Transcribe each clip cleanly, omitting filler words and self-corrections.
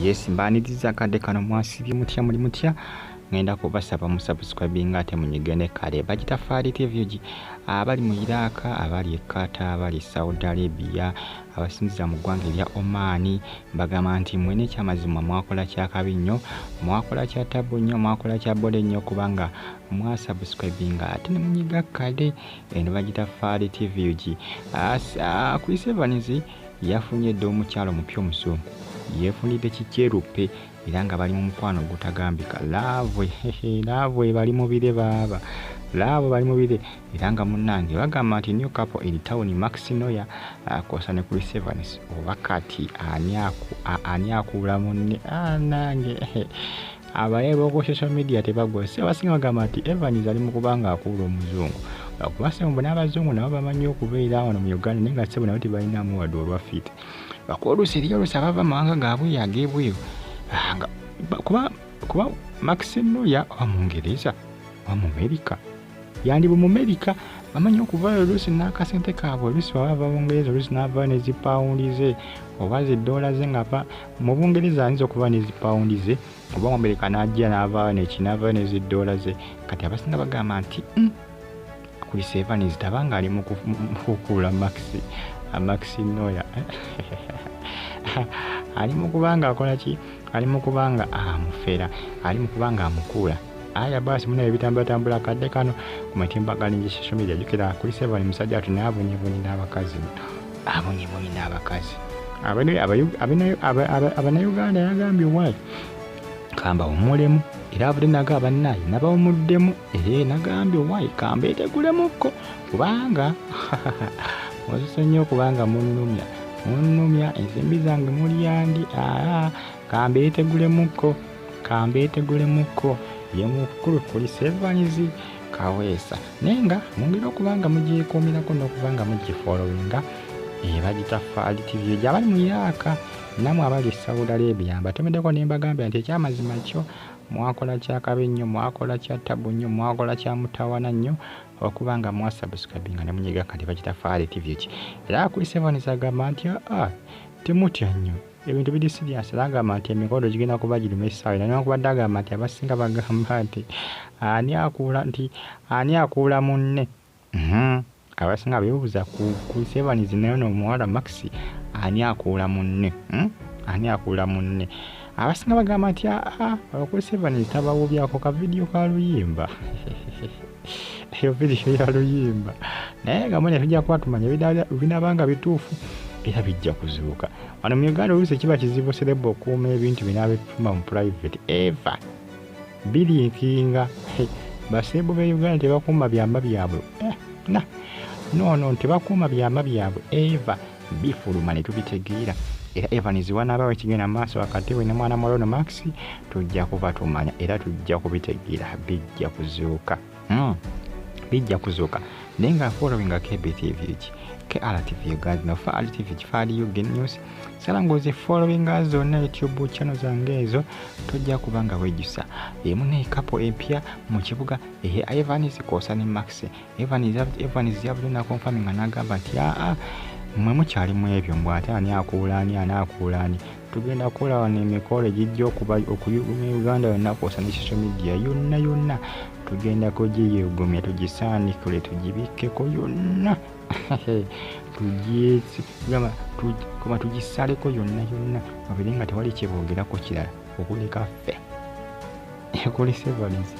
Yes, mbaniriza akadde kano. Mwasibye mutya? Muli mutya? Ngenda kubasaba musubscribinga ate munyigene kale. Bagita Faali TV gi. Abali mu Iraq, abali e Qatar, abali e Saudi Arabia, abasinziza mu ggwanga erya Oman, mbagamba nti mwena ekyamazima mwakola kyakabi nnyo, mwakola kya tabu nnyo, mwakola kya bole nnyo, kubanga mwasubscribinga ate ne munyiga kale. Eno bagita Faali TV gi. Chris Evans yafunye dda omukyalo omupya omuzungu, yeefunidde kikyeruppe, era nga bali mu mukwano ogutagambika. Love, love bali mu bire baaba, love bali mu bire. Era nga munnange bagamba nti new couple in town, Max Noya akosa ne Chris Evans. Oba kati ani akuula munne? Nange abaye b'oku social media tebagwa. Si abasinga bagamba nti Evans ali mu kubanga akuula omuzungu, kuba sebo n'abazungu nabo bamanyi okubeera wano mu Uganda, naye nga sebo nabo tebalinamu wadde olwa fit. Bakuba oluusi eriyo oluusi abava mu mawanga gaabwe ag'ebweru, kuba Max Noya oba Mungereza oba mu Amerika, yandiba mu Amerika, bamanyi okuvayo oluusi n'akasente kaabwe. Oluusi baba bava Bungereza, oluusi n'avayo ne zipawundi ze oba zidoola ze, nga mu Bungereza ayinza okuba ne zipawundi ze, oba mu Amerika n'ajja n'avaayo neki, n'avaayo ne zidoola ze. Kati abasinga bagamba nti Chris Evans tabanga ali mu kukuula Max Noya, ali mu kubanga akola ki? Ali mu kubanga amufera, ali mu kubanga amukuula. Aya basi, muna ebitambulatambula akadde kano ku mitimbagano gye social media. Jjukira Chris Evans musajja atu naye abonyebonye n'abakazi, abonyebonye n'abakazi Abannayuganda. Yagambye, "Why kamba omulemu?" Era avudde naga bannaye nabawumuddemu, era nagambye, "Why kamba etegulemukko, kubanga osuse nnyo, kubanga munnumya, munnumya ensimbi zange mulyandi. Aa, kambeetegulemukko, kambeetegulemukko." Ye mukulu Chris Evans Kaweesa, naye nga mungeri okuba nga mugyekuumirako n'okuba nga mugifollowinga, bagita Faali TV. Egyo abali mu Iraq nammwe abali e Saudi Arabia, mbatomeddeko ne mbagambira nti ekyamazima kyo mwakola kyakabi nnyo, mwakola kya tabu nnyo, mwakola kya mutawana nnyo okuba nga mwasubscribinga ne munyiga kati bagita Faali TV ki. Era Chris Evans agamba nti aa, temutya nnyo, ebintu biri serious. Era agamba nti emikolo gigenda kuba girima essaawa era newankubadde agamba nti abasinga bagamba nti ani akuula, nti ani akuula munne. Abasinga beebuuza ku Chris Evans naye n'omuwala Max, ani akuula munne, Ani akuula munne? Abasinga bagamba nti aa, Chris Evans tabawubyako ka vidiyo ka luyimba, eyo vidiyo ya luyimba. Naye nga mwene tujja kuba tumanya binaaba nga bituufu, era bijja kuzuuka. Wano mu Uganda oluusi kiba kizibu celeb okuuma ebintu binaabifuma mu private, eva bileakinga. Baceleb b'e Uganda tebakuuma byama byabwe, na no, tebakuuma byama byabwe, eva bifuluma ne tubitegeera. Era Evans wanaabawo ekigenda mu maaso wakati we ne mwana muwala ono Max, tujja kuba tumanya era tujja kubitegeera, bijja kuzuuka, Bijja kuzuuka. Naye nga followinga KBTV ki, KRTV Uganda no Faali TV, Kifaali UG News, sala ng'ozi followinga zonna YouTube channel zange ezo, tojja kuba nga weejusa. Emu ne couple empya mu kibuga ehe, Evans kwosa ne Max. Evans yavudde naconfirminga n'agamba nti aa, mmwe mukyali mu ebyo, mbw ate ani akuula ani, ani akuula ani? Tugenda kukola wano emikolo egijja okuba okuyugumya Uganda yonna kwosa ne social media yonna yonna. Tugenda kugiyugumya, tugisaanikule, tugibikkeko yonna, kuba tugisaleko yonna yonna, babeere nga tewali kyeboogerako kirala okuleka ffe. Chris Evans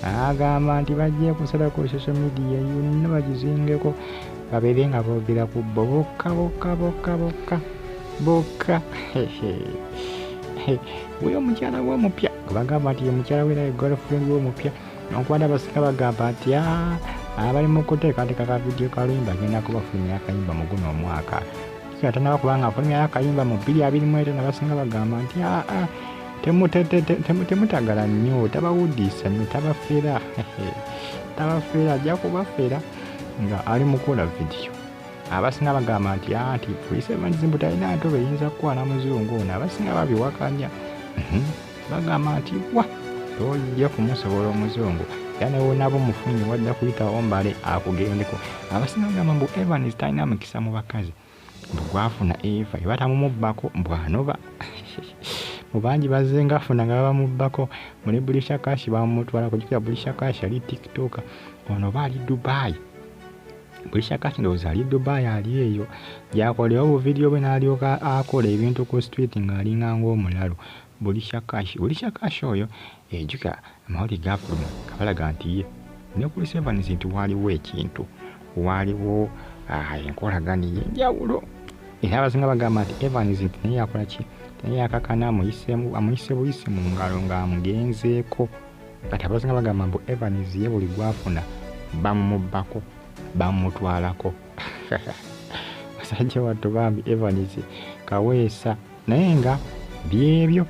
agamba nti bajja kusalako social media yonna, bagizingeko, babeere nga boogera ku bo bokka bokka bokka bokka bokka. Wuyo omukyala we omupya bagamba nti ye mukyala we, naye girlfriend we omupya. Nokuba abasinga bagamba nti abali mu kuteekateeka ka vidiyo kaluyimba, agenda kubafulumya akayimba mu guno omwaka. Atanaba kubanga afulumyayo akayimba mu 2025. Abasinga bagamba nti aa, temutagala nnyo, tabawudiisa nnyo, tabafera, tabafera, ajja kubafera nga ali mu kukola vidiyo. Abasinga bagamba nti nti Chris Evans mbu talina ntobo eyinza kukwana muzungu ono. Abasinga babiwakanya, Bagamba nti wa, tojja kumusobola omuzungu, era newonaaba omufunye wajja kuyitawo mbale akugendeko. Abasinga bagamba mbu Evans talina mukisa mu bakazi, mbu gwafuna eva ebatamumubbako, mbwanoba. Mu bangi bazze ng'afuna nga babamubbako. Muli Bulisha Cash bamutwalako. Jjukira Bulisha Cash ali TikTok, ono oba ali Dubai. Bulisha Cash ndowooza ali Dubai, ali eyo gy'akolera obuvidiyo bwe n'alyoka akola ebintu ku street ng'alinga ng'omulalu. Bulisha Cash, Bulisha Cash oyo ejjukira amawulire gafuluma nga balaga nti ye ne Chris Evans nti waaliwo ekintu, waaliwo enkolagana ey'enjawulo. Era abasinga bagamba nti Evans nti naye yakola ki, naye yakakana amuyise buyise mu ngalo ng'amugenzeeko. Kati abasinga bagamba mbu Evans ye buli gw'afuna bamumubbako, bamutwalako. Musajja wattu bambi Evans Kaweesa, naye nga byebyo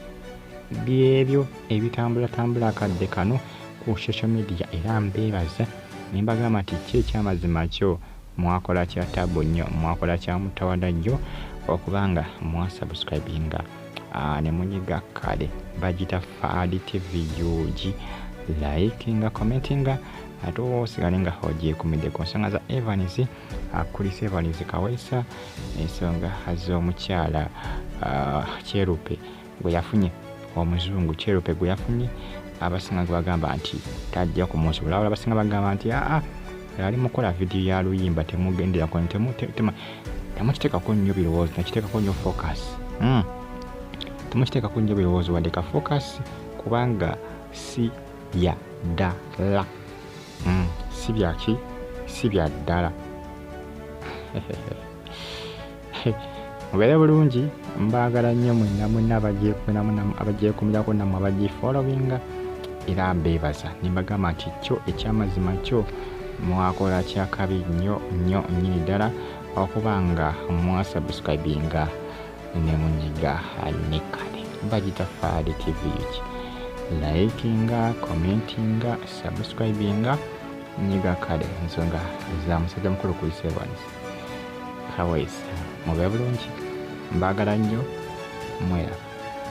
byebyo ebitambulatambula akadde kano ku social media. Era mbeebaza ne mbagamba nti ki ekyamazima kyo mwakola kya taabu nnyo, mwakola kya mutawanda nnyo okubanga mwasubscribinga ne munyiga kale bagita Faadi TV UG, likinga, commentinga, ate osigale nga ogyekumidde ku nsonga za Evans, Chris Evans Kaweesa, ensonga z'omukyala Kyerupe gwe yafunye, omuzungu Kyerupe gwe yafunye. Abasinga gwe bagamba nti tajja kumusobola, wabula abasinga bagamba nti aa ali mukola vidiyo ya luyimba, temugenderako, temukiteekako nnyo birowoozo, tekiteekako nnyo focus. Temukiteekako nnyo birowoozo wadde ka focus, kubanga si bya ddala. Si bya ki, si bya ddala. Mubeere bulungi, mbaagala nnyo mwenna mwenna abagyekumirako nammwe abagifollowinga. Era mbeebaza ne mbagamba nti kyo ekyamazima kyo mwakola kyakabi nnyo nnyo nnyini ddala okuba nga mwasubscribinga ne munyiga ne kale bagita Faadi TV UG, likinga, commentinga, subscribinga, nyiga kale ensonga za musajja mukulu Chris Evans Kaweesa. Mube bulungi, mbaagala nnyo, mweraba.